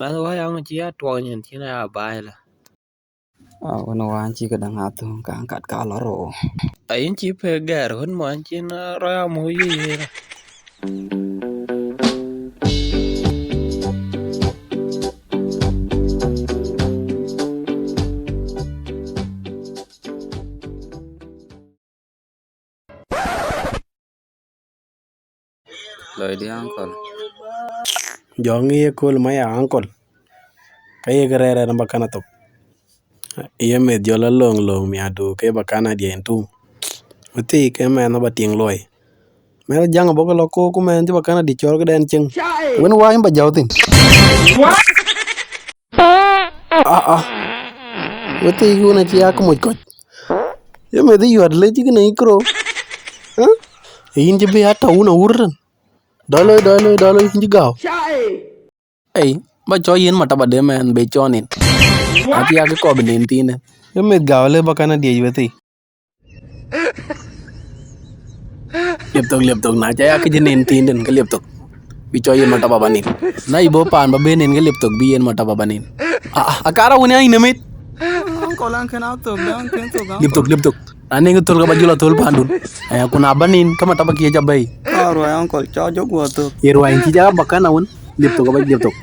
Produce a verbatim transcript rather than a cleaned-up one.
Mɛnh wä yaŋ cï ya tuɔɔk nyin cïn aya baai la. Wën wään cï këdäŋ athöŋ kaŋ kat ka lɔ rou. Ayïn cï pek gɛɛr wën mɔny cïn rɔ̈ amu yï yï la. Loi di uncle. Jɔ ŋic ye köl ma ya uncle. Ka ye kë rɛɛr ɛn ba kana thok. Ye meth jɔ la löŋ löŋ miadu ke ba kana diɛn tum. Wëthi ke mɛn ba tiŋ luɔi. Mɛn jaŋ bɔk lɔ ko ku mɛn ti ba kana di cɔr ke dɛn cieŋ. Wën wany ba jɔu thin. Aa, aa. Wëthi wun aci ya këmoc kɔc. Ye meth yuat le cï kënë ikro. Ë yïn cï bï atɔ wun awur tën. Dɔloi, dɔloi, dɔloi, yïn cï gau. Ei, ba cɔ yen mataba de mɛn be cɔ nin. Aci ya kë kɔp nin thin. Ye meth gau le ba kana diɛc wëthi. Liep thok, liep thok, na ca ya kë jë nin thin den ke liep thok. Bi cɔ yen mataba ba nin. Na ibo paan ba ben nin ke liep thok bi yen mataba ba nin. Ah, ah, akara wun ya ine mit. Uncle, an kën athok, an kën thok, uncle. Liep thok, liep thok. Na nin ke thol ka ba jula thol pandun. Aya kuna ba nin ka mataba kiye ca bei. Ka ruai uncle, ca jok wa thok. Ye ruai ci ja ba kana wun. Liep thok ba liep thok.